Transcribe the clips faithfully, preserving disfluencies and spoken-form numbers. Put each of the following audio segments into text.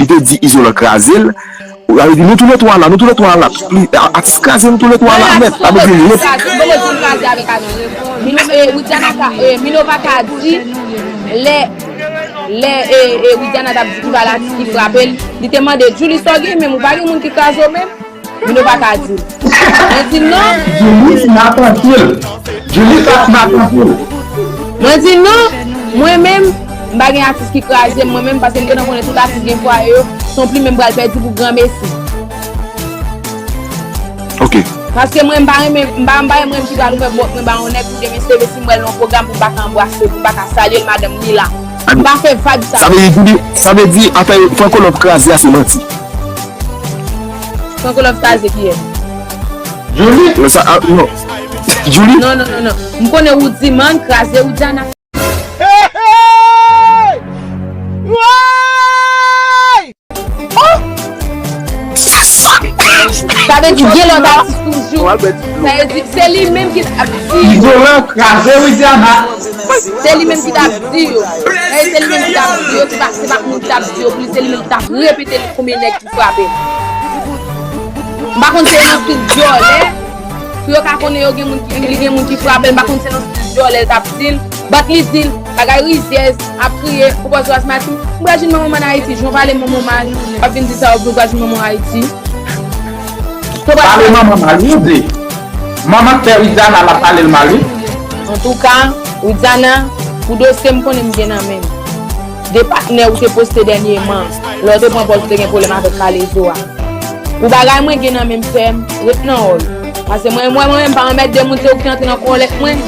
Li te di Izolan kraze l. Sa vle di nou toulètwa la, nou toulètwa la. Atis kraze nou toulètwa la nèt. Sa vle di nèt. Mwen, atis kraze, m poko di l kraze avèk Adan. Mino, e, Widiana ka, e, Minova ka di, lè, lè, e, e, Widiana t ap di ki pa l atis ki frape l, li te mande Djouly sa w gen menm, ou pa gen moun ki kraze w menm? Mino pa ka di l. Mwen di non. Djouly, m ap tann l. Djouly, sa, m ap tann l. Mwen di non. Mwen menm, m pa gen atis ki kraze m, mwen menm, paske m gentan konnen tout atis gen fwaye yo, se yon plimen m pral pèdi pou granmesi. Ok. Paske mwen, m pa renmen, m pa, m pa renmen ki pral ouvè bòt mwen ba yon nèg pou demen se leve si m wè l nan yon pwogram pou m pa ka anbrase, pou m pa ka salye l, madanm ni la. M pa fè vibe sa. Sa vle di, sa vle di, afè Franco Love kraze a se manti. Franco Love kraze kiyès? Djouly? Non, sa, ah, non. Djouly? Non, non, non, non. M konnen Roody Man kraze Widiana. Sa vle di gen lòt atis toujou. Sa vle di se li menm ki t ap di. Izolan kraze Widiana. Se li menm ki t ap di yo. Se li menm ki t ap di yo, se pa, se pa moun ki t ap di yo pou li, se li menm ki t ap repete li konbyen nèg ki frape l. M pa konn se nan stil dyòlè, pou yo ka konnen yo gen moun ki, li gen moun ki frape l, m pa konn se nan stil dyòlè l t ap di l, but li di l, bagay rizyèz, ap kriye, ou pòz Razmati, m pral jwenn manman m ann Ayiti, jan w pale manman w mal, w ap vin di sa, w pral jwenn manman w Ayiti. Pale manman mal, wi, di. Manman k fè Widiana, l ap pale l mal, wi. Antouka, Widiana, pou dosye m konnen m gen nan men m. De patnè ou te poste dènyèman, lè w te pran pòz ou te gen pwoblèm avèk Kalezo a. Pou bagay mwen gen nan men m, sè m, ret nan wòl. Paske mwen, mwen, mwen menm pa anmède moun, se ou ki antre nan kòlèt mwen.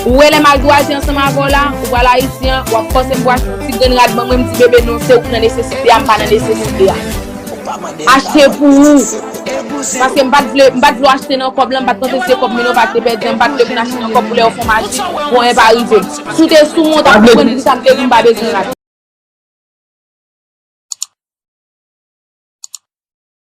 Ou wè lè m al dwaze ansanm avè w la, ou pral Ayiti an, w ap fòse m pou achte yon ti grenn rad ban mwen, m di bebe non, se ou ki nan nesesite a, m pa nan nesesite a. Achte pou ou. Paske m pa t vle, m pa t vle w achte nan kòb la, m pa t panse se kòb Minova te pèdi an, m pa t vle moun achte nan kòb pou lè yo fè yon maji, pou anyen pa rive m. Si w te sou mwen, w t ap konprann ki sa m te di, m pa bezwen rad.